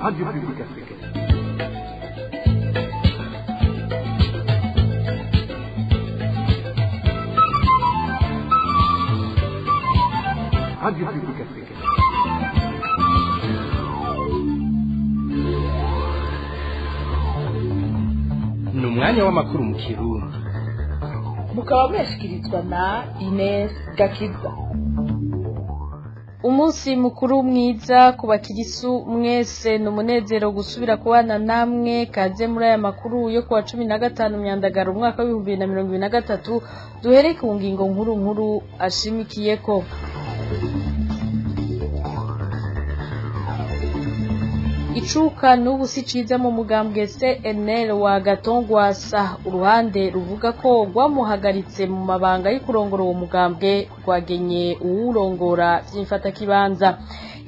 Radio Publique Africaine. Radio Publique Africaine. Ni umwanya w'amakuru mu Kirundi. Mukaba mwashikirizwa na Ines Gakiza. Umunsi mukuru mwiza ku bakirisu mwese. Ni umunezero gusubira kubana namwe. Kaze muri aya makuru yo kuwa 15 Myandagaro umwaka w'2023. Duhere ku ngingo nkuru nkuru ashimikiyeko. Icuka n'ubu si ciza mu mugambwe CNL wa Gatongwasa. Uruhande ruvuga ko rwamuhagaritse mu mabanga y'ukurongora uwo mugambwe rwagenye uwurongora vy'imfatakibanza.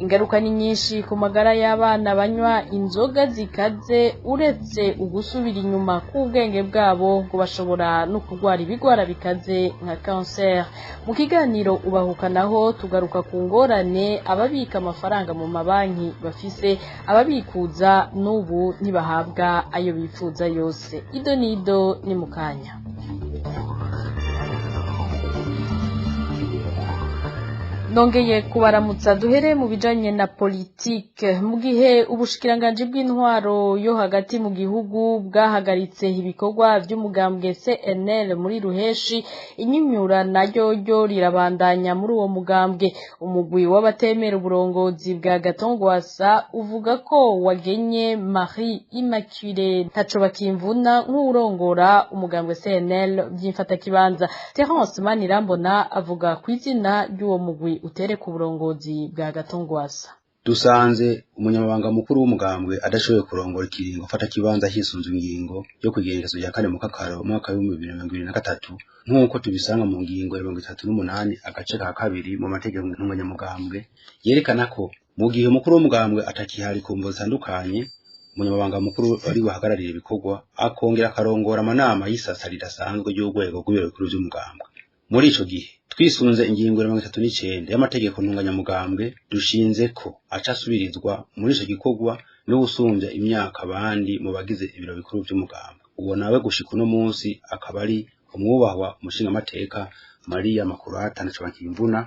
Ingaruka ni nyinshi ku magara y'abana banywa inzoga zikaze. Uretse ugusubira inyuma k'ubwenge bwabo, ngo bashobora no kurwara ibigwara bikaze nka kanseri. Mu kiganiro Ubahuka naho tugaruka ku ngorane ababika amafaranga mu mabanki bafise. Ababikuza n'ubu ntibahabwa ayo bifuza yose. Ido nido ni mukanya. Nongeye kubaramutsa. Duhere mu bijanye na politike. Mu gihe ubushikiranganji bw'intwaro yo hagati mu gihugu bwahagaritse ibikorwa vy'umugambwe CNL muri Ruheshi, inyinyura naryo ryo rirabandanya muri uwo mugambwe. Umugwi w'abatemera uburongozi bwa Gatongwasa uvuga ko wagenye Marie Immaculée Ntacobakimvuna nk'uwurongora umugambwe CNL vy'imfatakibanza. Terence Manirambona avuga kw'izina ry'uwo mugwi utereka uburongozi bwa Gatongwasa. Dusanze umunyamabanga mukuru w'umugambwe adashoboye kurongora ikiringo afata kibanza hisunzwe ingingo yo kw'igenekerezo rya 4 Mukakaro umwaka w'2023, nk'uko tubisanga mu ngingo ya 38 agace ka 2 mu mategeko ntunganyamugambwe, yerekana ko mu gihe umukuru w'umugambwe atakihari ku mvo zitandukanye, umunyamabanga mukuru ari buhagararire ibikorwa akongera akarongora amanama y'isasa ridasanzwe y'urwego rw'ibiro bikuru vy'umugambwe. Muri ico gihe, twisunze ingingo ya 39 y'amategeko ntunganyamugambwe, dushinze ko aca asubirizwa muri ico gikorwa n'uwusumvya imyaka abandi mu bagize ibiro bikuru vy'umugambwe. Uwo nawe gushika uno munsi akaba ari umwubahwa umushingamateka Maria Makurata Ntacobakimvuna,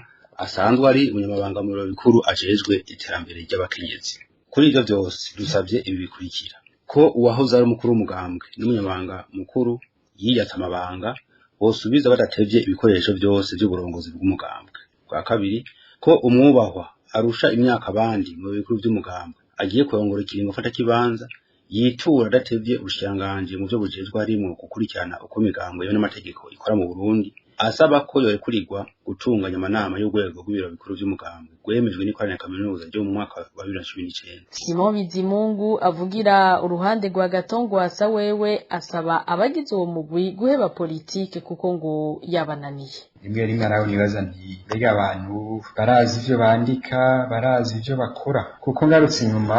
asanzwe ari umunyamabanga mu biro bikuru ajejwe iterambere ry'abakenyezi. Kuri ivyo vyose, dusavye ibi bikurikira: ko uwahoze ari umukuru w'umugambwe n'umunyamabanga mukuru yiyatse amabanga bosubiza badatevye ibikoresho vyose vy'uburongozi bw'umugambwe. Bwa kabiri, ko umwubahwa arusha imyaka abandi mu bikuru vy'umugambwe agiye kurongora ikiringo fata kibanza yitura adatevye ubushikiranganji mu vyo bujejwe, harimwo gukurikirana uko imigambwe yemewe n'amategeko ikora mu Burundi, asaba ko yorekurirwa gutunganya amanama y'urwego rw'ibiro bikuru vy'umugambwe rwemejwe n'ikoraniro kaminuza ryo mu mwaka wa 2019. Simon Bizimungu avugira uruhande rwa Gatongwasa wewe asaba abagize uwo mugwi guheba politike kuko ngo yabananiye. Rimwe rimwe araho nibaza nti: mbega abantu barazi ivyo bandika, barazi ivyo bakora? Kuko ngarutse inyuma,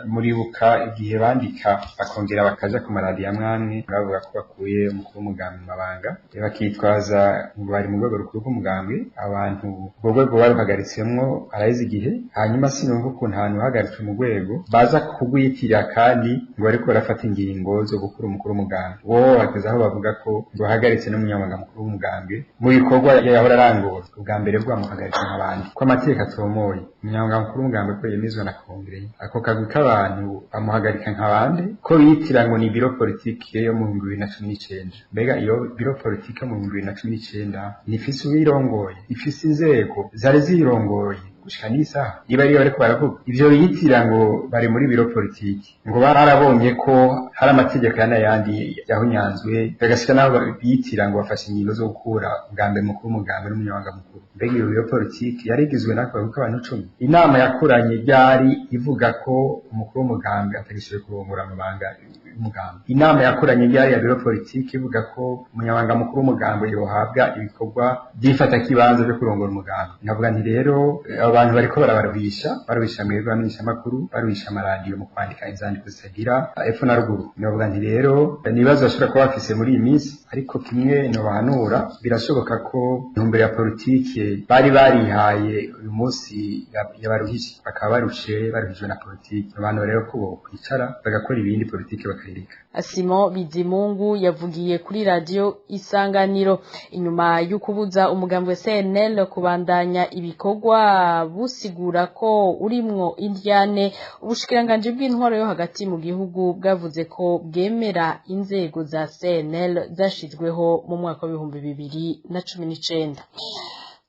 muribuka igihe bandika bakongera bakaja ku maradiyo amwamwe bavuga ko bakuye umukuru w'umugambi mu mabanga, bakitwaza ngo bari mu rwego rukuru rw'umugambwe. Abantu urwo rwego baruhagaritsemwo araheze igihe. Hanyuma sinumva ukuntu ahantu hahagaritswe mu rwego baza kugwitirira kandi ngo bariko barafata ingingo zo gukura umukuru w'umugambi. Wowe bageze aho bavuga ko ngo bahagaritse n'umunyamabanga mukuru w'umugambwe mu bikorwa yahora arangura. Ubwa mbere bwamuhagaritse nk'abandi, ko amategeko atomoye umunyamabanga mukuru w'umugambwe ko yemezwa na kongere, ako kagwi k'abantu bamuhagarika nk'abandi ko bitira ngo ni bureau politique yo mu 2019? Mbega iyo bureau politique yo mu 2019 ntifise uwirongoye, ifise inzego zari zirongoye gushika n'isaha? Niba ariyo bariko baravuga ivyo biyitira ngo bari muri bureau politique, ngo barabonye ko hari amategeko n'ayandi yahunyanzwe, bagashika naho biyitira ngo bafashe ingingo zo gukura ubwa mbere mukuru w'umugambi n'umunyamabanga mukuru. Mbega iyo bureau politique yari igizwe n'ako kagwi k'abantu 10? Inama yakoranye ryari ivuga ko umukuru w'umugambi atagishoboye kurongora amabanga? y'umugambi. Inama yakoranye yari ya biro politike ivuga ko umunyamabanga mukuru w'umugambi yohabwa ibikorwa by'ifatakibanza byo kurongora umugambi. Nkavuga nti rero abantu bariko barabaruhisha, baruhisha mwebwe abamenyeshamakuru, baruhisha amaradiyo mu kwandika inzandiko zitagira epfo na ruguru. Nkavuga nti rero ni ibibazo bashobora kuba bafise muri iyi minsi, ariko kimwe nobahanura, birashoboka ko intumbero ya politike bari barihaye uyu munsi yabaruhije, bakaba barushe, baruhijwe na politike. Abantu rero ko bokwicara bagakora ibindi, politike bakayireka. Simon Bizimungu yavugiye kuri radio Isanganiro inyuma y'ukubuza umugambi wa CNL kubandanya ibikorwa busigura ko urimwo indyane. Ubushikiranganje bw'intwaro yo hagati mu gihugu bwavuze ko bwemera inzego za CNL zashizweho mu mwaka wa 2019.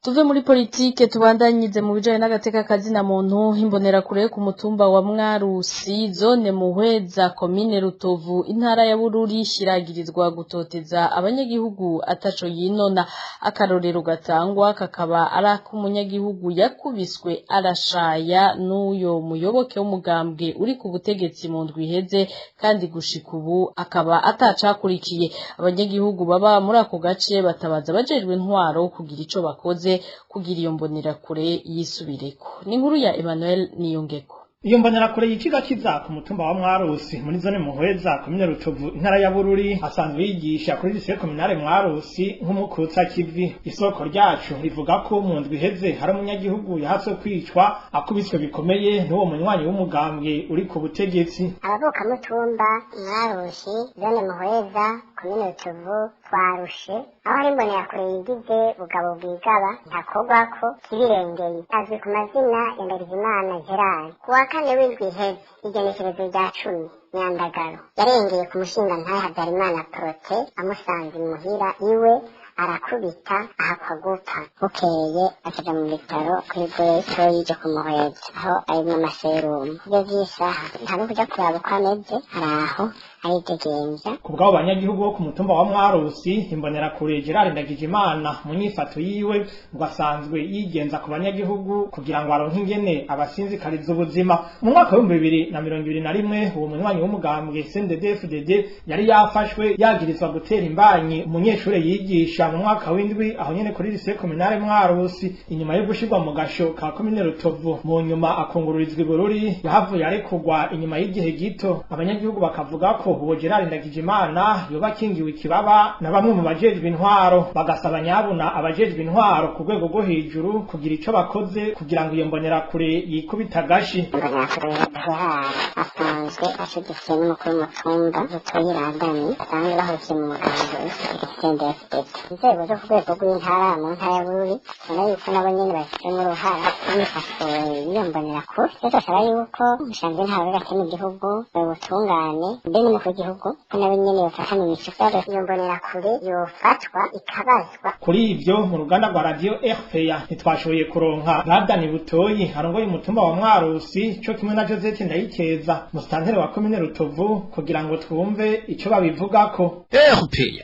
Tuve muri politike, tubandanyize mu bijanye n'agateka kazina muntu. Imbonera kure ku mutumba wa Mwarusi, zone Muhweza, komine Rutovu, intara ya Bururi, shiragirizwa gutoteza abanyagihugu ataco yinona. Akarorero gatangwa kakaba ari ak'umunyagihugu yakubiswe arashaya n'uyo muyoboke w'umugambwe uri ku butegetsi mu ndwi iheze, kandi gushika ubu akaba atacakurikiye. Abanyagihugu baba muri ako gace batabaza abajejwe intwaro kugira ico bakoze kugira iyo mbonerakure yisubireko. Ni inkuru ya Emmanuel Niyongeko. Iyo mbonerakure yiciga kiza ku mutumba wa Mwarusi muri zone Muhweza, komine Rutovu, intara ya Bururi, asanzwe yigisha kuri lycée communale Mwarusi nk'umukutsa kivi. Isoko ryacu rivuga ko mu ndwi iheze hari umunyagihugu yahatswe kwicwa akubiswe bikomeye n'uwo munywanyi w'umugambwe uri ku butegetsi. Abavuka mutumba Mwarusi, zone Muhweza, komine Rutovu, twarushe aho hari imbonerakure yigize Bugabo Bwigaba ntakogwako kibirengeye, azwi ku mazina ya Ndagijimana Gerard. Kuwa kane w'indwi iheze, igenekerezo rya 10 Nyandagaro, yarengeye ku mushingantahe Habyarimana Prote, amusanze imuhira iwe, arakubita ahakwa gupfa. Bukeye akaja mu bitaro kw'ivuriro ritoyi ryo kumuhweza, aho arimwo amaserumu. Kugeza iyi saha nta no kuja kuraba uko ameze, araho aridegemvya. Ku bw'abo banyagihugu bo ku mutumba wa Mwarusi, imbonerakure Gerard Ndagijimana mu nyifato yiwe ngo asanzwe yigenza ku banyagihugu kugira ngo aronke ingene abasinzikariza ubuzima. Mu mwaka wa 2021, uwo munywanyi w'umugambwe CNDD-FDD yari yafashwe yagirizwa gutera imbanyi umunyeshure yigisha mu mwaka w'indwi aho nyene kuri lycée communale Mwarusi. Inyuma yo gushirwa mu gasho ka komine Rutovu, mu nyuma akungururizwa i Bururi, yahavuye arekurwa inyuma y'igihe gito. Abanyagihugu bakavuga ko uwo Gerard Ndagijimana yoba akingiwe ikibaba na bamwe mu bajejwe intwaro, bagasaba nyabuna abajejwe intwaro ku rwego rwo hejuru kugira ico bakoze kugira ngo iyo mbonerakure yikubita agashi. Imbonerakure Gerard asanzwe ashigikiye n'umukuru w'umutumba Butoyi Radami, basanzwe bahurikiye mu mugambi CNDD-FDD. Inzego zo ku rwego rw'intara mu ntara ya Bururi tubona yuko nabo nyene babifitemo uruhara n'imifaso y'iyo mbonerakure. Rero turasaba yuko umushikiranganji w'intwaro hagati mu gihugu, ubutungane, mbe n'umukuru w'igihugu, ko nabo nyene bofata mu mico iyo mbonerakure yofatwa ikabazwa. Kuri ivyo, mu ruganda rwa radio RPA ntitwashoboye kuronka Radani Butoyi arongoye umutumba wa Mwarusi co kimwe na Josette Ndayikeza, musitanteri wa komine Rutovu, kugira ngo twumve ico babivugako. RPA.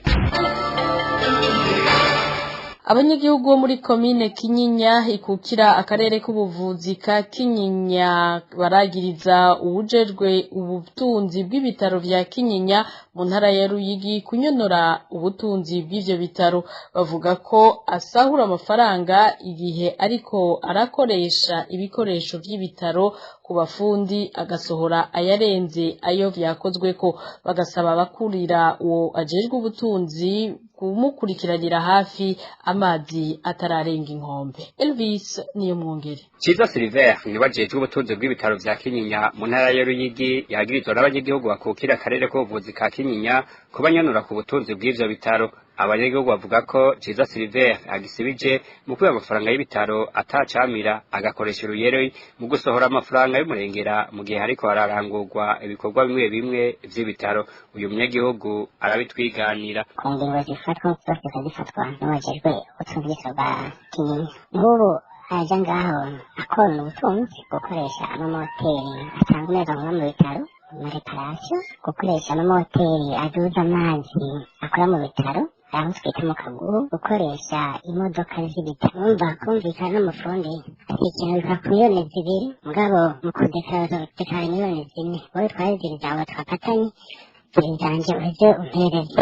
Abanyagihugu bo muri komine Kinyinya ikukira akarere k'ubuvuzi ka Kinyinya baragiriza uwujejwe ubutunzi bw'ibitaro vya Kinyinya mu ntara ya Ruyigi kunyonora ubutunzi bw'ivyo bitaro. Bavuga ko asahura amafaranga igihe ariko arakoresha ibikoresho vy'ibitaro ku bafundi, agasohora ayarenze ayo vyakozweko. Bagasaba abakurira uwo ajejwe ubutunzi kumukurikiranira hafi amazi atararenga inkombe. Elvis niyo mwongere. Ciza Silver niwe ajejwe ubutunzi bw'ibitaro vya Kinyinya mu ntara ya Ruyigi, yagirizwa n'abanyagihugu bakukira akarere k'ubuvuzi ka Kinyinya kubanyanura ku butunzi bw'ivyo bitaro. Abanyagihugu bavuga ko Ciza Silver agisibije mu kwiba amafaranga y'ibitaro atacamira, agakoresha uruyeri mu gusohora amafaranga y'umurengera mu gihe hariko hararangurwa ibikorwa bimwe bimwe vy'ibitaro. Uyu munyagihugu arabitwiganira. Ku ngingo zifatwa zose zifatwa n'uwajejwe ubutunzi bwa Kinyinya, nk'ubu aja ngaho akona ubutunzi, gukoresha amamoteri atanga umuyagankuba mu bitaro mu reparasiyo, gukoresha amamoteri aduza amazi akora mu bitaro aho twita mu kaguru, gukoresha imodoka z'ibitaro. Wumva kumvikana n'umufundi ati ikintu biva ku miliyoni 2, mugabo mu kudekara 4 miliyoni, wowe twaziriza abo twafatanye. Ivanje uheze umpereze.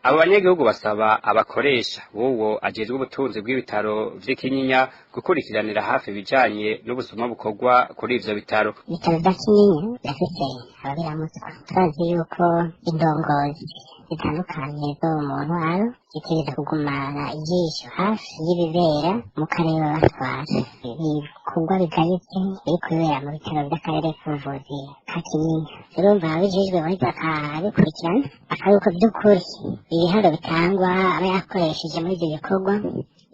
Abo banyagihugu basaba abakoresha b'uwo ajejwe ubutunzi bw'ibitaro vy'ikinyinya gukurikiranira hafi ibijanye n'ubusuma bukorwa kuri ivyo bitaro. Ibitaro vya Kinyinya birafise ababiramutswa. Turazi yuko indongozi zitandukanye zo mu ntwaro zitegereza kugumana ijisho hafi y'ibibera mu karere babatwara. Ibikorwa bigayitse biri kubera mu bitaro vy'akarere k'ubuvuzi ka Kinyinya, urumva ababijejwe bahita bakabikurikirana, bakaba vy'ukuri ibihano bitangwa aba yakoresheje muri ivyo bikorwa,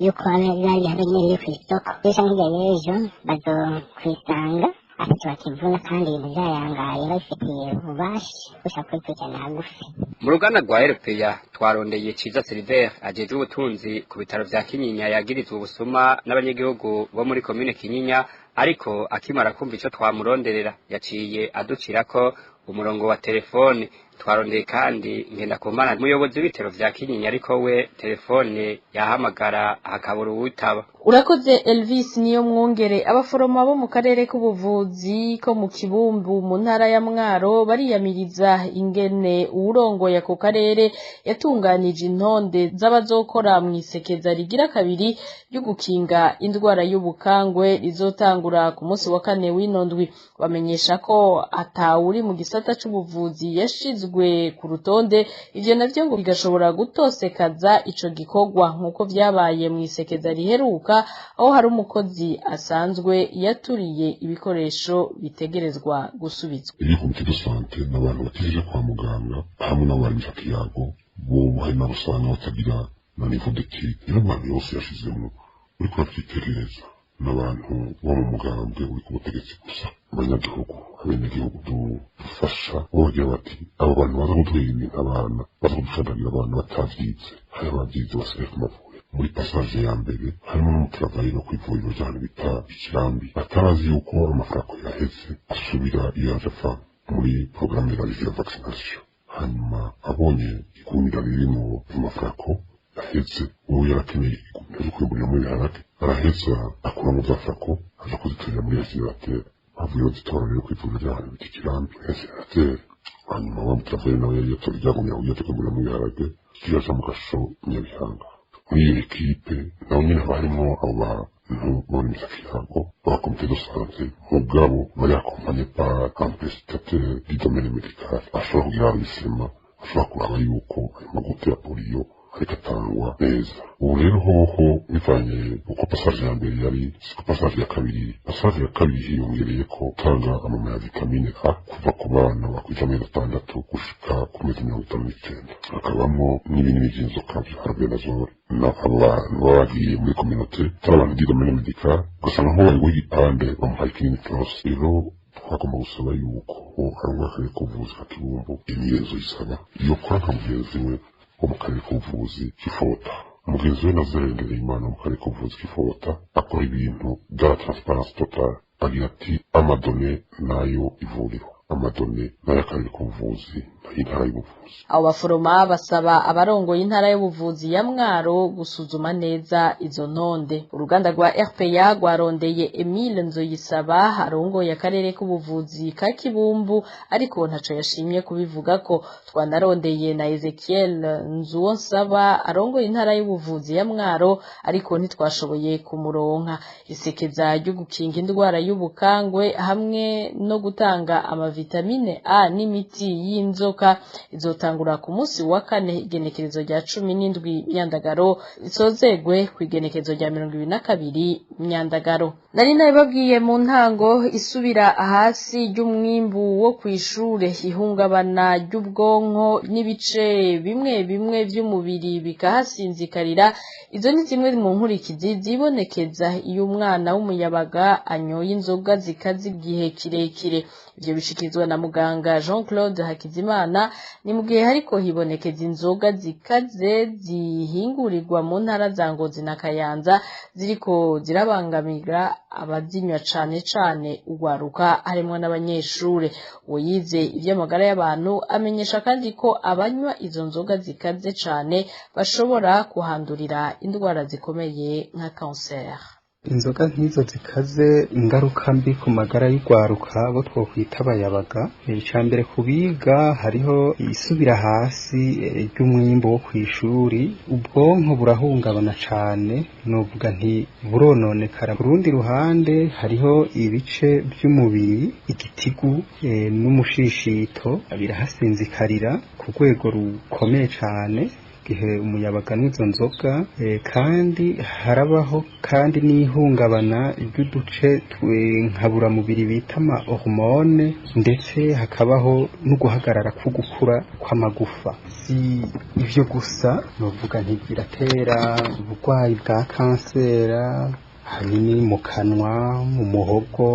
yuko aba biba ibihano nyene biri kw'isoko. Ejo canke hirya y'ejo bazokwisanga ataco bakivuna, kandi ibintu vyayangaye babifitiye ububasha bushobora kubikurikirana hagufi. Mu ruganda rwa RPA twarondeye Ciza Silver ajejwe ubutunzi ku bitaro vya Kinyinya yagirizwe ubusuma n'abanyagihugu bo muri komine Kinyinya, ariko akimara kumva ico twamuronderera yaciye aducirako umurongo wa telefone. Twarondeye kandi Ngendakumana umuyobozi w'ibitaro vya Kinyinya, ariko we telefone yahamagara hakabura uwitaba. Urakoze Elvis niyo mwongere. Abaforoma bo mu karere k'ubuvuzi ko mu Kibumbu mu ntara ya Mwaro bariyamiriza ingene uwurongoye ako karere yatunganije intonde z'abazokora mw'isekeza rigira kabiri ryo gukinga indwara y'ubukangwe rizotangura ku munsi wa kane w'ino ndwi. Bamenyesha ko atawuri mu gisata c'ubuvuzi yashizwe ku rutonde, ivyo navyo ngo bigashobora gutosekaza ico gikorwa nk'uko vyabaye mw'isekeza riheruka, aho hari umukozi asanzwe yaturiye ibikoresho bitegerezwa gusubizwa. Iyo komite de sante n'abantu bategereje kwa muganga hamwe n'abo bari mu kiyago bobo, hari n'abo usanga batagira na niveau d'étude. Rero abantu yose yashizemwo uriko uravyitegereza n'abantu bo mu mugambwe uri ku butegetsi gusa. Abanyagihugu, abenegihugu dufasha bo bagira bati abo bantu baza kuduha ibintu, abana baza kuducadagira, abana batavyize, hari abavyize basigaye ku mavuriro. Muri passage ya mbere harimo n'umutravailleur wo kw'ivuriro ry'ahantu bita Ikirambi atarazi yuko amafaranga yaheze, asubira iyo yaje ava muri programme ya vaccination. Hanyuma abonye igunira ririmo amafarako yaheze, uwo yarakeneye igunira ryo kwimburiramo ibiharage, araheza akuramo za flacon aja kuziturira muri incinerateur. Bavuye bazitora rero kw'ivuriro ry'ahantu bita Ikirambi incinerateur. Hanyuma wa mutravailleur nawe yari yatora iryagunira kugira aje kwimburiramo ibiharage, kiraja mu gasho Nyabihanga. Muri iyo ekipe naho nyene haba harimwo abo bantu bo muri Misakirango ba comité de santé, mugabo bari accompagné par un prestataire du domaine médical ashobora kugira abisema, ashobora kuraba yuko ayo maguta ya polio ariko atangwa neza. Ubu rero hoho bivanye uko passage ya mbere yari, siko passage ya kabiri. Passage ya kabiri hiyongereyeko gutanga amama ya vitamine A kuva ku bana bakwije amezi 6 gushika ku mezi 59, hakabamwo n'ibinini vy'inzoka vya albendazole. Na abo bantu baba bagiye muri communauté atari abantu du domaine médical, ugasanga nko bari guha igipande bamuhaye ikinini cose. Rero twagomba gusaba yuko arongoye akarere k'ubuvuzi ka Kibumbu imigenzo isaba yokora nka mugenzi we wo mu karere k'ubuvuzi k'Ifota. Mugenzi we Nazarene Imana mu karere k'ubuvuzi k'Ifota akora ibintu bya transparence totale, agira ati amadone nayo ivuriro, amadone n'ay'akarere k'ubuvuzi n'ay'intara y'ubuvuzi. Abo baforoma basaba abarongoye intara y'ubuvuzi ya Mwaro gusuzuma neza izo ntonde. Uruganda rwa RPA rwarondeye Emile Nzoyisaba arongoye akarere k'ubuvuzi ka Kibumbu, ariko ntaco yashimye kubivugako. Twanarondeye na Ezekiel Nzuwonsaba arongoye intara y'ubuvuzi ya Mwaro, ariko ntitwashoboye kumuronka. Isekeza ryo gukinga indwara y'ubukangwe hamwe no gutanga amavitamine A n'imiti y'inzoka izotangura ku munsi wa kane igenekerezo rya 17 Myandagaro, isozegwe ku igenekerezo rya 22 Myandagaro. Nari nabibabwiye mu ntango, isubira hasi ry'umwimbu wo kw'ishure, ihungabana ry'ubwonko n'ibice bimwe bimwe vy'umubiri bikahasinzikarira, izo ni zimwe mu nkurikizi zibonekeza iyo umwana w'umuyabaga anyoye inzoga zikaze igihe kirekire. Ivyo bishikirizwa na muganga Jean Claude Hakizimana. Ni mu gihe hariko hibonekeza inzoga zikaze zihingurirwa mu ntara za Ngozi na Kayanza ziriko zirabangamira abazinywa, cane cane urwaruka harimwo n'abanyeshure. Uwo yize ivy'amagara y'abantu amenyesha kandi ko abanywa izo nzoga zikaze cane bashobora kuhandurira indwara zikomeye nka kanseri. Inzoga nk'izo zikaze, ingaruka mbi ku magara y'urwaruka bo twokwita abayabaga. Icya mbere, kubiga hariho isubira hasi ry'umwimbu wo kw'ishuri, ubwonko burahungabana cane, novuga nti burononekara. Ku rundi ruhande hariho ibice by'umubiri, igitigu n'umushishito, birahasinzikarira ku rwego rukomeye cane gihe umuyabaga n'izo nzoga. Kandi harabaho kandi n'ihungabana ry'uduce nkaburamubiri bita ama hormone, ndetse hakabaho no guhagarara ko gukura kw'amagufa. Si ivyo gusa, novuga nti biratera uburwayi bwa kansera, hanini mu kanwa, mu muhogo,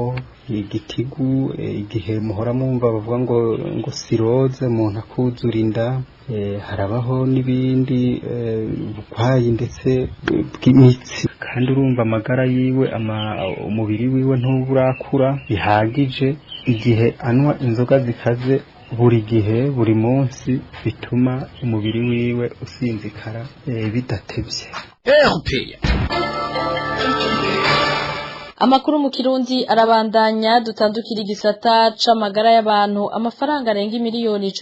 igitigu, igihe muhora mwumva bavuga ngo cirrhose, umuntu akuzura inda. Harabaho n'ibindi burwayi ndetse bw'imitsi. Kandi urumva amagara yiwe, umubiri wiwe ntuburakura bihagije. Igihe anywa inzoga zikaze buri gihe, buri munsi, bituma umubiri wiwe usinzikara bidatevye. Amakuru mu Kirundi arabandanya. Dutandukira igisata c'amagara y'abantu. Amafaranga arenga 16 miliyoni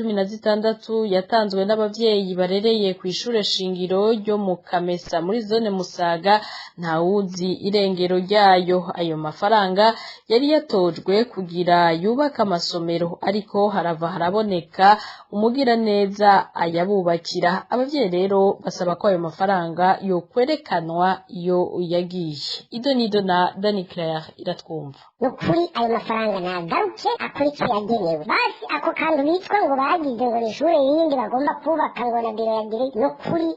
yatanzwe n'abavyeyi barereye ku ishure shingiro ryo mu Kamesa muri zone Musaga, ntawuzi irengero ryayo. Ayo mafaranga yari yatojwe kugira yubake amasomero, ariko harava haraboneka umugira neza ayabubakira. Abavyeyi rero basaba ko ayo mafaranga yokwerekanwa iyo yagiye. Ido nido na Dani Claire Iratwumva. Ni ukuri, ayo mafaranga nagaruke akora icyo yagenewe. Basi ako kantu bitwa ngo bagize ngo ni ishure rindi bagomba kubaka, ngo na biro ya dire, ni ukuri.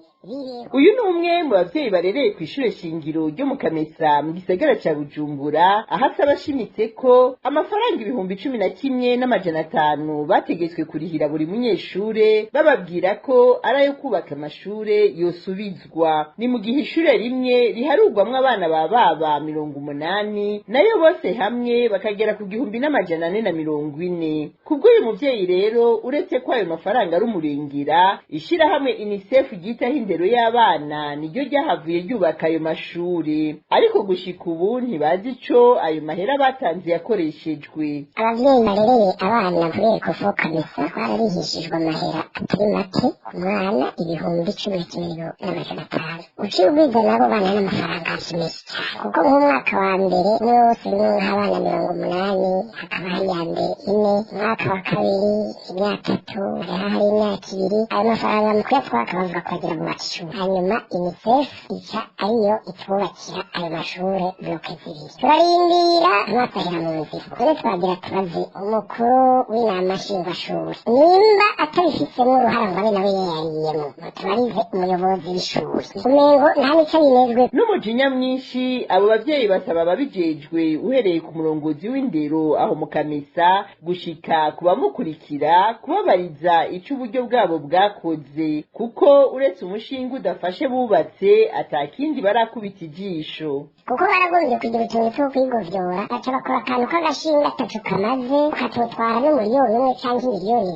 Uyu ni umwe mu bavyeyi barereye ku ishure shingiro ryo mu Kamesa mu gisagara ca Bujumbura, aho asaba ashimitse ko amafaranga 11,500 bategetswe kurihira buri munyeshure, bababwira ko ari ayo kubaka amashure, yosubizwa. Ni mu gihe ishure rimwe riharugwamwo abana ba baba 80, nayo bose hamwe bakagera ku 1440. Kubw'uyu muvyeyi rero, uretse ko ayo mafaranga ari umurengera, ishirahamwe UNICEF ryitaho indero y'abana niryo ryahavuye ryubaka ayo mashuri, ariko gushika ubu ntibazi ico ayo mahera batanze yakoreshejwe. Abavyeyi barereye abana kuri Ecofo Kamesa twararihishijwe amahera atari make, ku mwana 11,500. Uciye ugwiza nabo bana n'amafaranga menshi cyane, kuko nk'umwaka wa mbere umwe wose urimwo nk'abana 80, hakaba hari iya mbere ine, umwaka wa kabiri imyaka 3, hariho hari imyaka 2. Ayo mafaranga mu kuyatwaka bavuga ko agira bubaka ishuri, hanyuma UNICEF ica ariyo itwubakira ayo mashure blocs 2. Turarindira, amaso ahera mu nzira. None twagira tubaze umukuru w'inama nshingwashuri nimba atabifisemo uruhara ngo abe nawe yayariyemo, mutubarize umuyobozi w'ishuri, umengo nta nico yinezwe. N'umujinya mwinshi, abo bavyeyi basaba ababijejwe, uhereye ku murongozi w'indero aho mu Kamesa gushika ku bamukurikira, kubabariza ico uburyo bwabo bwakoze, kuko uretse umushinga udafashe bubatse atakindi barakubita ijisho. Kuko baragombye kugira utuntu two kwigovyora, baca bakora akantu k'agashinga ataco kamaze, ukatotwara n'umuriyoni 1 canke 2 miliyoni,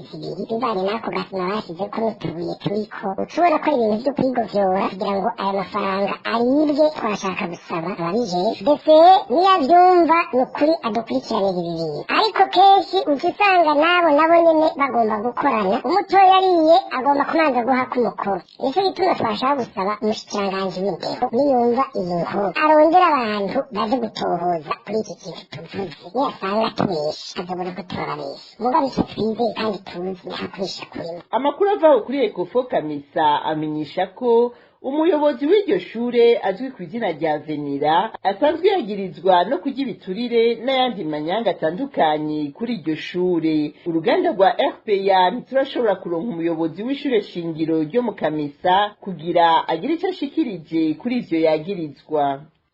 bivanye n'ako gasima basizeko n'utubuye turiko. Uca ubona ko ari ibintu vyo kwigovyora kugira ngo ayo mafaranga aribwe. Twashaka gusaba ababijejwe ndetse niyavyumva, ni ukuri adukurikiranira ibi bintu, ariko kenshi uca usanga nabo nabo nyene bagomba gukorana, umutoya ariye agomba kubanza guha k'umukuru. Nico gituma twashaka gusaba umushikiranganji w'indero, niyumva iyi nkuru, arondera abantu baje gutohoza kuri iki kintu tuvuze. Niyasanga tubesha, azobona ko turababesha. Mugabo icyo twizeye kandi tuzi, nta kubesha kurimo. Amakuru avaho kuri Ecofo Kamesa amenyesha ko umuyobozi w'iryo shure azwi ku izina rya Venira asanzwe yagirizwa no kurya ibiturire n'ayandi manyanga atandukanye kuri iryo shure. Uruganda rwa RPA ntiturashobora kuronka umuyobozi w'ishure shingiro ryo mu Kamesa kugira agire ico ashikirije kuri ivyo yagirizwa.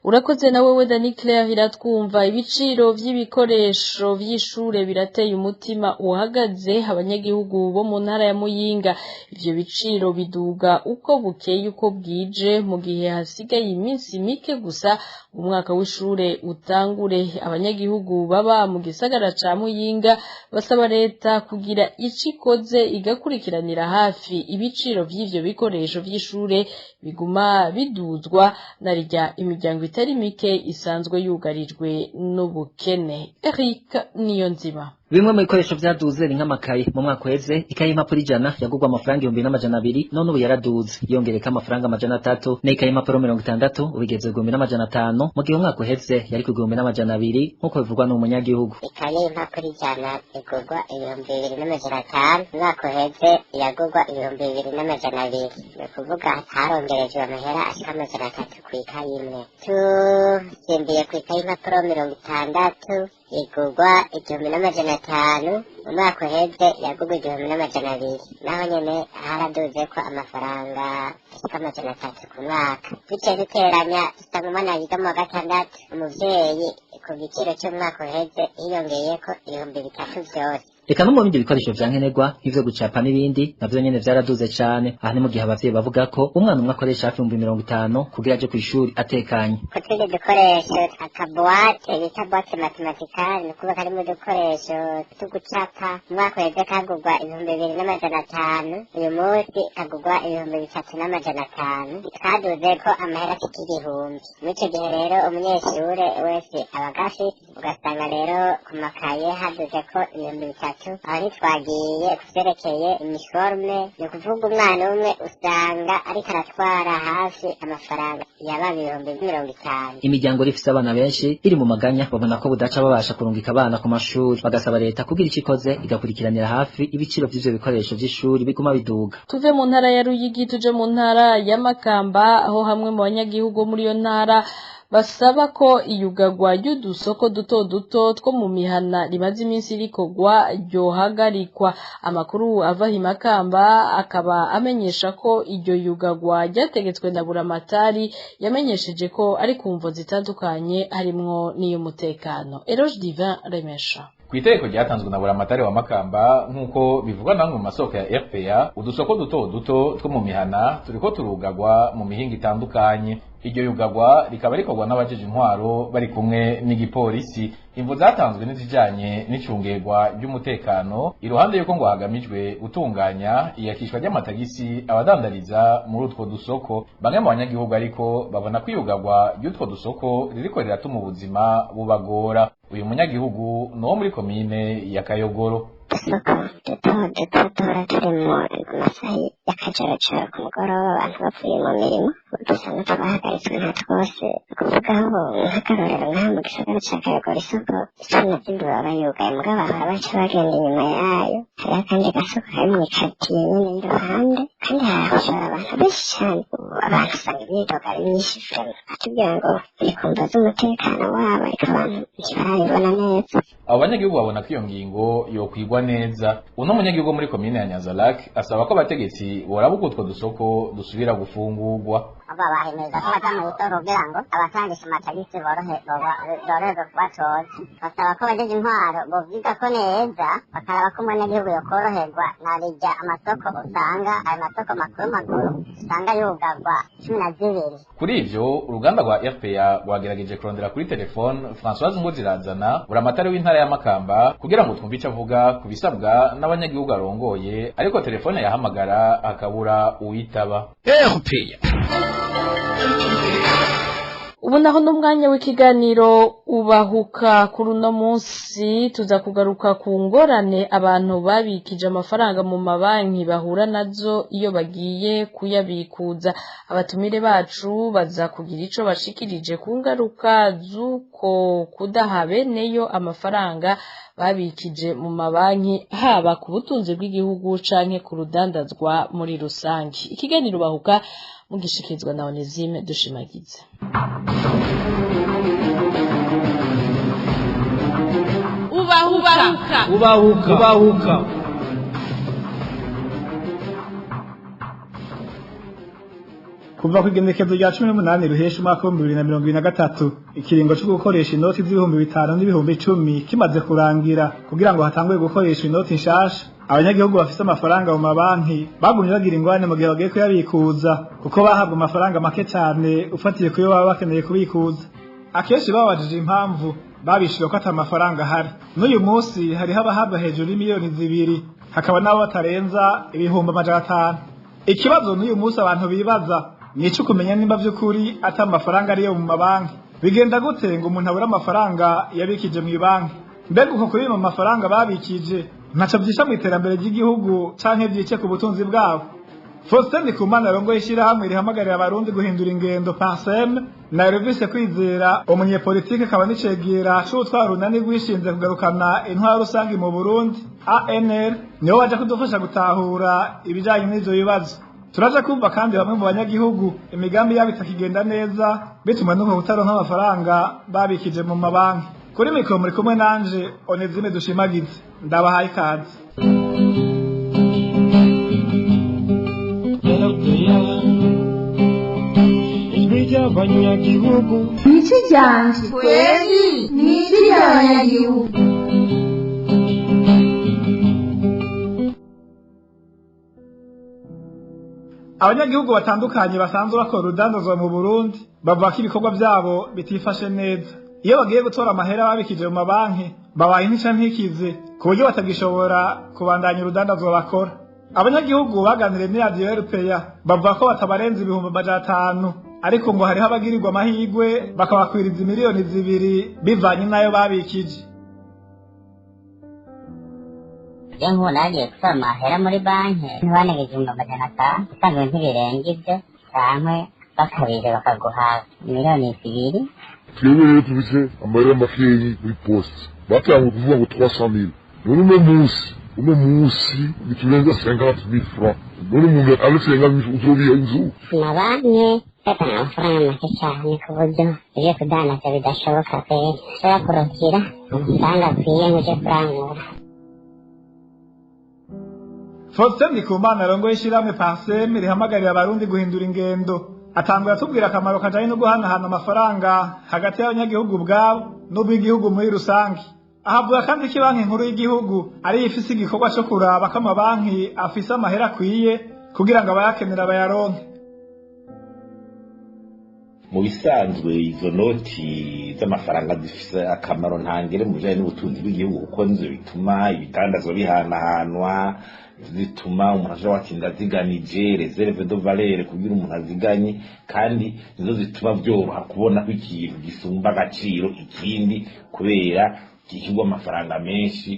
Urakoze na wewe Dani Claire Iratwumva. Ibiciro vy'ibikoresho vy'ishure birateye umutima uhagaze abanyagihugu bo mu ntara ya Muyinga. Ivyo biciro biduga uko bukeye uko bwije, mu gihe hasigaye iminsi mike gusa umwaka w'ishure utangure. Abanyagihugu baba mu gisagara ca Muyinga basaba leta kugira ico ikoze, igakurikiranira hafi ibiciro vy'ivyo bikoresho vy'ishure biguma biduzwa, narirya imiryango itari mike isanzwe yugarijwe n'ubukene. Eric Niyonzima. Bimwe mu bikoresho vyaduze ni nk'amakaye. Mu mwaka uheze ikaye y'impapuro 100 yagurwa amafaranga 2200, none ubu yaraduze yongereka amafaranga 300. N'ikaye y'impapuro 60 ubu igeze 1500, mu gihe umwaka uheze yari ku 1200, nk'uko bivugwa n'umunyagihugu. Ikaye y'impapuro 100 igurwa 2500, umwaka uheze yagurwa 2200, ni ukuvuga harongerejwe amahera ashika 300 ku ikaye imwe. Tusimbiye ku ikaye y'impapuro 60 igurwa 1500, umwaka uheze yagurwa 1200, naho nyene haraduzeko amafaranga ashika 300 ku mwaka. Duciye duteranya dusanga umwana yiga mu wa gatandatu, umuvyeyi ku giciro c'umwaka uheze hiyongeyeko 3000 vyose. Eka no mu bindi bikoresho vya nkenerwa nk'ivyo gucapa n'ibindi navyo nyene vyaraduze cane. Aha ni mu gihe abavyeyi bavuga ko umwana umwe akoresha hafi 50,000 kugira aje kw'ishuri atekanye. Ku tundi dukoresho, akabuwate bita boite matematikale, ni ukuvuga karimo udukoresho two gucapa, umwaka uheze kagurwa 2500, uyu munsi kagurwa 3500, twaduzeko amahera ashika 1000. Muri ico gihe rero umunyeshure wese aba agafise, ugasanga rero ku makaye haduzeko 3000. Aho ntitwagiye kuvyerekeye iniforme, ni ukuvuga umwana umwe usanga ariko aratwara hafi amafaranga yaba 50,000. Imiryango ifise abana benshi iri mu maganya babona ko budaca babasha kurungika abana ku mashuri, bagasaba leta kugira ico ikoze igakurikiranira hafi ibiciro vy'ivyo bikoresho vy'ishuri biguma biduga. Tuve mu ntara ya Ruyigi tuje mu ntara ya Makamba, aho hamwe mu banyagihugu muri iyo ntara basaba ko iyugagwa ry'udusoko duto duto two mu mihana rimaze iminsi rikorwa ryohagarikwa. Amakuru ava Himakamba akaba amenyesha ko iryo yugagwa ryategetswe na Buramatari, yamenyesheje ko ari ku mvo zitandukanye harimwo n'iy'umutekano. Eloge Divin Remesha. Kw'itegeko ryatanzwe na Buramatari wa Makamba, nk'uko bivugwa namwe mu masoko ya RPA, udusoko duto duto two mu mihana turiko turugagwa mu mihinga itandukanye. Iryo yugagwa rikaba rikorwa n'abajeje intwaro bari kumwe n'igipolisi. Imvo zatanzwe n'izijanye n'icungerwa ry'umutekano, iruhande yuko ngo hagamijwe gutunganya iyakishwa ry'amatagisi abadandariza muri utwo dusoko. Bamwe mu banyagihugu ariko babona ko iyugagwa ry'utwo dusoko ririko riratuma ubuzima bubagora. Uyu munyagihugu ni uwo muri komine ya Kayogoro. Udusoko duto duto duhora turi mu masaha y'akajarajaro ku mugoroba, abantu bavuye mu mirimo, udusanga twahagaritswe nka twose. Kuvuga aho nk'akarorero nk'aha mu gisagara ca Kayogoro, isoko 17 baba yugaye, mugabo bahora baca bagenda inyuma yayo. Hariho akandi gasoko kari mw'ikatiye nyene y'iruhande, kandi hahashora abantu benshi cane. Ubu abantu usanga imyidogo ari myinshi vraiment, batubwira ngo ni ku mvo z'umutekano wabo, ariko abantu ntibarabibona neza. Abo banyagihugu babona ko iyo ngingo yokwigwa neza. Uno munyagihugu muri komine ya Nyanzalak asaba ko abategetsi boraba uko utwo dusoko dusubira gufungurwa. Babahimiriza ko baja mw'isoko kugira ngo abatangisha amatagisi boroherwe kubatoza. Basaba ko abajeje intwaro bovyigako neza, bakaraba ko umunyagihugu yokoroherwa, narirya amasoko usanga ayo masoko makuru makuru usanga yugarwa 12. Kuri ivyo uruganda rwa RPA rwagerageje kurondera kuri telefone Françoise Ngozirazana, Buramatari w'intara ya Makamba, kugira ngo twumve ico avuga ku bisabwa n'abanyagihugu arongoye, ariko telefone yahamagara akabura uwitaba. RPA. Ubu naho n'umwanya w'ikiganiro ubahuka. Kuri uno munsi tuza kugaruka ku ngorane abantu babikije amafaranga mu mabanki bahura nazo iyo bagiye kuyabikuza. Abatumire bacu baza kugira ico bashikirije ku ngaruka z'uko kudaha beneyo amafaranga babikije mu mabanki, haba ku butunzi bw'igihugu canke ku rudandazwa muri rusange. Ikiganiro ubahuka mugishikirizwa na Onesime Dushimagize. Ubahuka. Ubahuka. Ubahuka. Kuva ku igenekerezo rya 18 ruhesha umwaka wa 2023, ikiringo cyo gukoresha inoti z'ibihumbi 5 n'ibihumbi 10 kimaze kurangira kugira ngo hatangwe gukoresha inoti nshasha, abanyagihugu bafise amafaranga mu mabanki bagumye bagira ingorane mu gihe bagiye kuyabikuza, kuko bahabwa amafaranga make cyane ufatiye kuyo baba bakeneye kubikuza. Akenshi babajije impamvu, babishyura ko ata mafaranga ahari. N'uyu munsi hariho abahabwa hejuru y'imiliyoni 2, hakaba n'abo batarenza 500,000. Ikibazo n'uyu munsi abantu bibaza ni ico kumenya nimba vy'ukuri ata mafaranga ariyo mu mabanki. Bigenda gute ngo umuntu abure amafaranga yabikije mu banki? Mbega uko kubima amafaranga babikije ntaco vyisha mu iterambere ry'igihugu canke vyice ku butunzi bwabo? Faustin Ndikumana arongoye ishirahamwe rihamagarira abarundi guhindura ingendo PARCEM, na Elvis Kwizera umunyepolitike akaba n'icegera c'utwara urunani rwishinze kugarukana intwaro rusangi mu Burundi ANR, nibo baja kudufasha gutahura ibijanye n'ivyo bibazo. Turaja kumva kandi bamwe mu banyagihugu imigambi yabo itakigenda neza bituma nuko kutaronka amafaranga babikije mu mabanki. Kuri mikoro muri kumwe nanje Onezime Dushimagize, ndabahaye ikaze. Niki ryanje kweli niki ry'abanyagihugu. Abanyagihugu batandukanye basanzwe bakora urudandazwa mu Burundi bavuga ko ibikorwa vyabo bitifashe neza. Iyo bagiye gutora amahera babikije mu mabanki babaye intica ntikize ku buryo batagishobora kubandanya urudandazwa bakora. Abanyagihugu baganiriye n'iradiyo RPA bavuga ko batabarenza 500,000, ariko ngo hariho abagirirwa amahirwe bakabakwiriza 2 miliyoni bivanye n'ayo babikije. Je nk'ubu nagiye gusaba amahera muri banki ntibanege 500,000, usanga ibintu ntibirenga ibyo, canke bakabije bakaguha 2 miliyoni. Twebwe rero tubise amahera makeyi kuri poste batanguye kuvuga ngo 300,000, none uno munsi biturenza 50,000 francs. None umuntu ari 50,000 uzobiha inzu? Amabanki batanga amafaranga make cyane ku buryo ibyo kudandaza bidashoboka kweri, ushobora kurukira amafaranga akwiye ngo uje kurangura. Faustin Ndikumana arongoye ishirahamwe PARCEM rihamagarira abarundi guhindura ingendo, atangura atubwira akamaro kajanye no guhanahana amafaranga hagati y'abanyagihugu ubwabo n'ubw'igihugu muri rusange. Ahavuga kandi ko banki nkuru y'igihugu ariyo ifise igikorwa co kuraba ko amabanki afise amahera akwiye kugira ngo abayakenera bayaronke. Mu bisanzwe izo noti z'amafaranga zifise akamaro ntangere mu bijanye n'ubutunzi bw'igihugu, kuko nizo bituma ibidandazwa bihanahanwa, zituma umuntu ashobora watsinda aziganije réserve de valeur kugira umuntu aziganye, kandi nizo zituma vyoroha kubona ko ikintu gisumba agaciro ikindi, kubera gishyirwa amafaranga menshi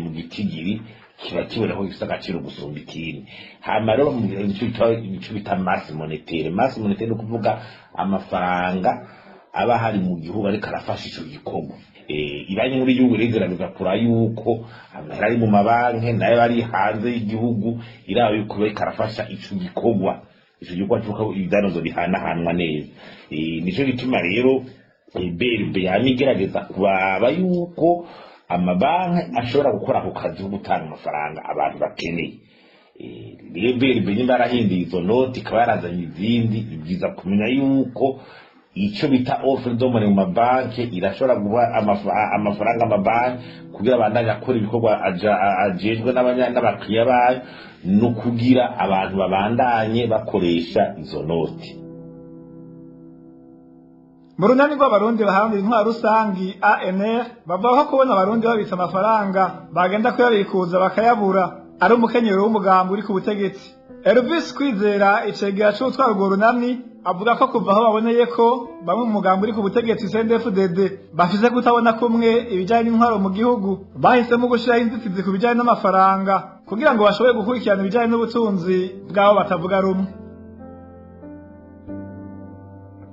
mu gitigiri kiba kibona ko gifite agaciro gusumba ikindi. Hama rero ico bita masse monétaire, masse monétaire ni ukuvuga amafaranga aba hari mu gihugu ariko arafasha ico gikorwa. Ibanki nkuru y'igihugu rero igerageza kuraba yuko amahera ari mu mabanki nayo ari hanze y'igihugu, iraba yuko bariko arafasha ico gikorwa, ico gikorwa c'uko ibidandazwa bihanahanwa neza. Nico gituma rero BRB yama igerageza kuraba yuko amabanki ashobora gukora ako kazi ko gutanga amafaranga abantu bakeneye. Rero BRB nimba yarahinduye izo noti ikaba yarazanye izindi, ni byiza kumenya yuko icyo bita offre de monnaie mu mabanki irashobora guha amafaranga amabanki kugira abandanye akora ibikorwa ajejwe n'abakiriya bayo, no kugira abantu babandanye bakoresha izo noti. Mu runani rw'abarundi baharanira intwaro rusangi ANR bavuga ko kubona abarundi babitsa amafaranga bagenda kuyabikuza bakayabura ari umukenyero w'umugambi uri ku butegetsi. Elvis Kwizera icegera c'utwara urwo runani avuga ko kuva aho baboneye ko bamwe mu mugambi uri ku butegetsi CNDD-FDD bafise kutabona kumwe ibijanye n'intwaro mu gihugu, bahisemo gushiraho inzitizi ku bijanye n'amafaranga kugira ngo bashobore gukurikirana ibijanye n'ubutunzi bw'abo batavuga rumwe.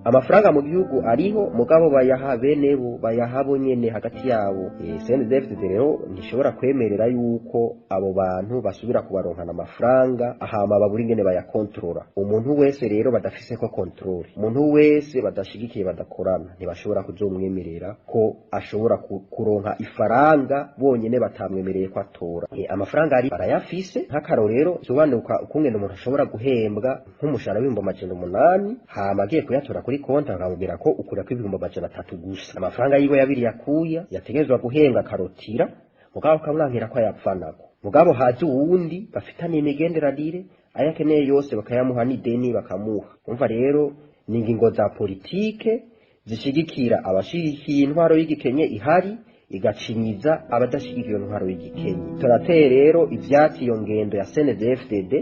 Amafaranga mu gihugu ariho, mugabo bayaha bene bo, bayaha bo nyene hagati yabo. CNDD-FDD rero ntishobora kwemerera yuko abo bantu basubira kubaronkana amafaranga ahama babura ingene bayakontorora. Umuntu wese rero badafise ko contrôle, umuntu wese badashigikiye, badakorana, ntibashobora kuzomwemerera ko ashobora kuronka ifaranga bonyene batamwemereye ko atora. Amafaranga ari barayafise. Nk'akarorero sobanuka ukungene umuntu ashobora guhembwa nk'umushahara w'800,000, hama agiye kuyatora kuri konti bakamubwira ko ukura ko 300,000 gusa. Amafaranga yiwe yabiri yakuya yategerezwa guhembwa akarotira, mugabo akamwankira ko ayapfanako, mugabo hazi uwundi bafitaniye imigenderanire, ayo akeneye yose bakayamuha, n'ideni bakamuha. Umva rero, ni ingingo za politike zishigikira abashigikiye intwaro y'igikenye ihari, igacinyiza abadashigikiye intwaro y'igikenye. Turateye rero ivyatsi iyo ngendo ya CNDD-FDD.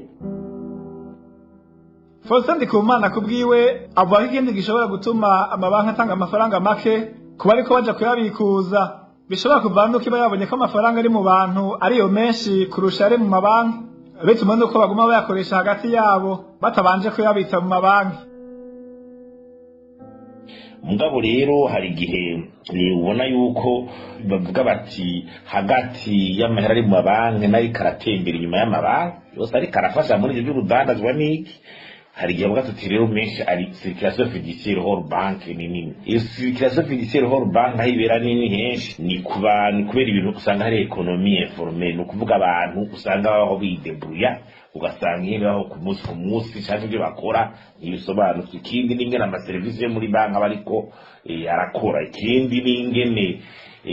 Faustin Ndikumana kubwiwe avuga ko ikindi gishobora gutuma amabanki atanga amafaranga make kuba ariko baja kuyabikuza bishobora kuvana nuko iba yabonye ko amafaranga ari mu bantu ariyo menshi kurusha ari mu mabanki, bituma nuko baguma bayakoresha hagati yabo batabanje kuyabitsa mu mabanki. Mugabo rero hari igihe ubona yuko bavuga bati hagati y'amahera ari mu mabanki nayo karatembera inyuma y'amabanki yose ariko arafasha muri ibyo by'urudandazwa n'iki. Hari igihe bavuga tuti rero menshi ari circulation fiduciaire hors banque ni nini. Iyo circulation fiduciaire hors banque aho ibera nini henshi ni ku bantu kubera ibintu usanga hari économie informelle, ni ukuvuga abantu usanga babaho bidebrouilla, ugasanga iyo baho ku munsi ku munsi canke ibyo bakora ntibisobanutse. Ikindi n'ingene amaserivisi yo muri banki aba ariko arakora. Ikindi n'ingene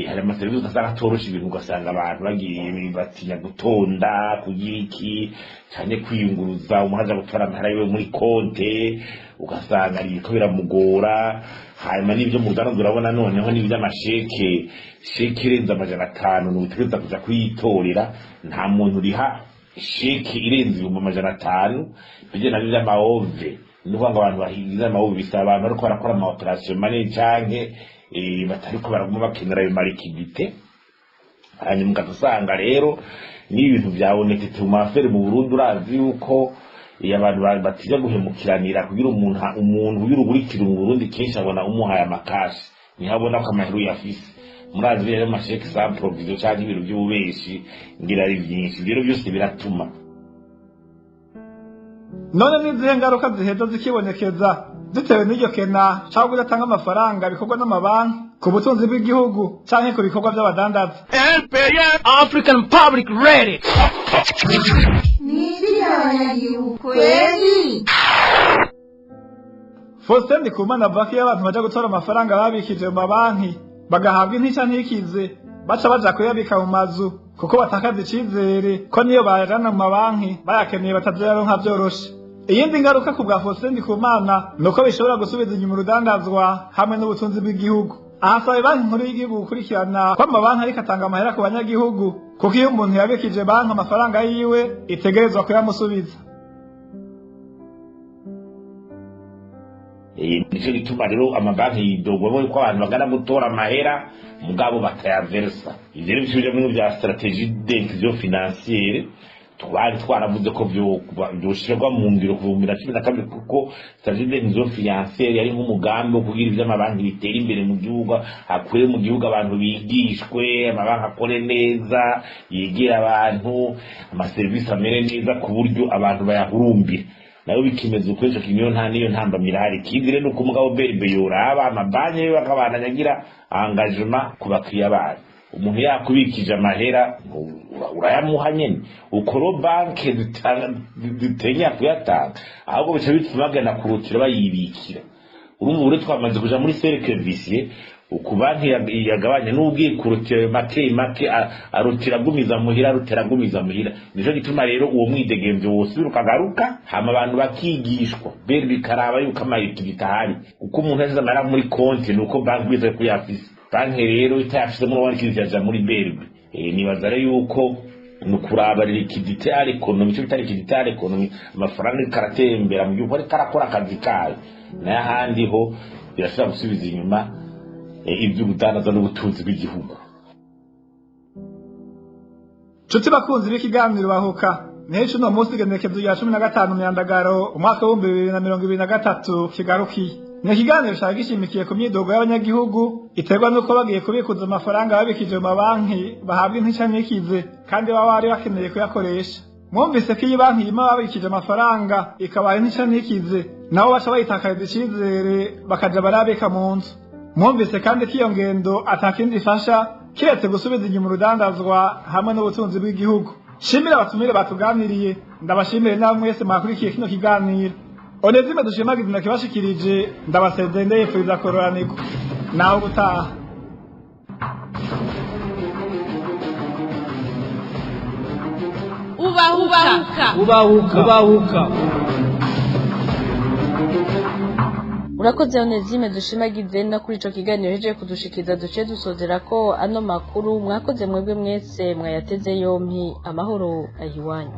hari amaserivisi ugasanga atorosha ibintu, ugasanga abantu bagiye batinya gutonda kugira iki canke kwiyunguruza, umuntu aja gutora amahera yiwe muri konte ugasanga biriko biramugora. Hanyuma n'ibyo mu Rwanda urabona noneho n'iby'amasheke, sheke irenze 500 ntutegereza kuja kuyitorera, nta muntu uriha sheke irenze 500,000. Ibyo nabyo by'amahove ni ukuvuga ngo abantu bahigize amahove bisaba abantu bariko barakora ama operation manini canke batariko baraguma bakenera ayo malikidite. Hanyuma ugaca usanga rero n'ibintu vyabonetse mu mafere mu Burundi, urazi yuko abantu batinya guhemukiranira kugira umuntu kugira ugurikire mu Burundi kenshi abona umuhaye amakashi niho abona ko amahera uyafise. Murazi rero amasheke sans provision canke ibintu vy'ububeshi ngira ari vyinshi, rero byose biratuma. None n'izihe ngaruka ziheza zikibonekeza zitewe n'iryo kena cyangwa kudatanga amafaranga bikorwa n'amabanki ku butunzi bw'igihugu canke ku bikorwa by'abadandaza? RPA African Public Radio. Nijwi ry'abanyagihugu kweli. Faustin Ndikumana avuga ko iyo abantu baja gutora amafaranga babikije mu mabanki bagahabwa intica ntikize, baca baja kuyabika mu mazu kuko batakaza icizere ko niyo bayajana mu mabanki bayakeneye batazoyaronka vyoroshe. Iyindi ngaruka ku bwa Faustin Ndikumana ni uko bishobora gusubiza inyuma urudandazwa hamwe n'ubutunzi bw'igihugu. Ahasaba banki nkuru y'igihugu gukurikirana ko amabanki ariko atanga amahera ku banyagihugu, kuko iyo umuntu yabikije banki amafaranga yiwe itegerezwa kuyamusubiza. Nico gituma rero amabanki yidogwamwo yuko abantu bagana gutora amahera mugabo batayaversa. Ivyo rero bisubije mu bya stratégie d'inclusion financière twari twaravuze ko vyoshirwa mu ngiro kuva mu 2012, kuko stratégie d'inclusion financière yari nk'umugambi wo kugira ivy'amabanki bitera imbere mu gihugu, akure mu gihugu abantu bigishwe, amabanki akore neza, yegere abantu, amaserivisi amere neza ku buryo abantu bayahurumbira. Nayo bikimeze uko ico kinyo nta niyo ntambamira. Ikindi rero nuko umugabo BRB yoraba amabanki yo bakabandanya agira engagement ku bakiriya bayo. Umuntu yakubikije amahera urayamuha nyene, ukoro banke zitenya kuyatanga, ahubwo bica bituma bagana kurutira bayibikira. Urumva ubu twamaze kuja muri cercle vicieux, uku banki yagabanya n'ubwiye kurutira make make arutira agumiza muhira, arutira agumiza muhira. Nico gituma rero uwo mwidegemvyo wosubira ukagaruka, hama abantu bakigishwa beri bikaraba yuko amalikidite ahari, kuko umuntu yashize amahera muri konti nuko banki bize kuyafise. Banki rero itayafise muri banki yaja muri BRB. Nibaza rero yuko nukuraba liquidité à l'économie, cyo bita liquidité à l'économie, amafaranga karatembera mu gihugu ariko arakora akazi kayo, nayo ahandi ho birashobora gusubiza inyuma iby'ubudandaza n'ubutunzi bw'igihugu. Nshuti bakunzi b'ikiganiro bahuka, niho uno munsi igenekerezo rya 15 Myandagaro umwaka wa 2023 kigarukiye. Ni ikiganiro cari gishimikiye ku myidogo y'abanyagihugu iterwa nuko bagiye kubikuza amafaranga babikije mu mabanki bahabwa intica ntikize kandi baba bari bakeneye kuyakoresha. Mwumvise ko iyi banki yima babikije amafaranga ikabaha intica ntikize, nabo baca bayitakariza icizere bakaja barabika mu nzu. Mwumvise kandi ko iyo ngendo atakindi ifasha kiretse gusubiza inyuma urudandazwa hamwe n'ubutunzi bw'igihugu. Shimira abatumire batuganiriye, ndabashimire namwe mwese mwakurikiye kino kiganiro. Onezime dushimagize nakibashikirije, ndabasezeye ndayifuriza kororanirwa. Naho gutaha. Ubahuka. Ubahuka. Ubahuka. Urakoze Onezime dushimagize no kuri ico kiganiro heje kudushikiza duce dusozera ko ano makuru. Mwakoze mwebwe mwese mwayateze yompi, amahoro ahiwanyu.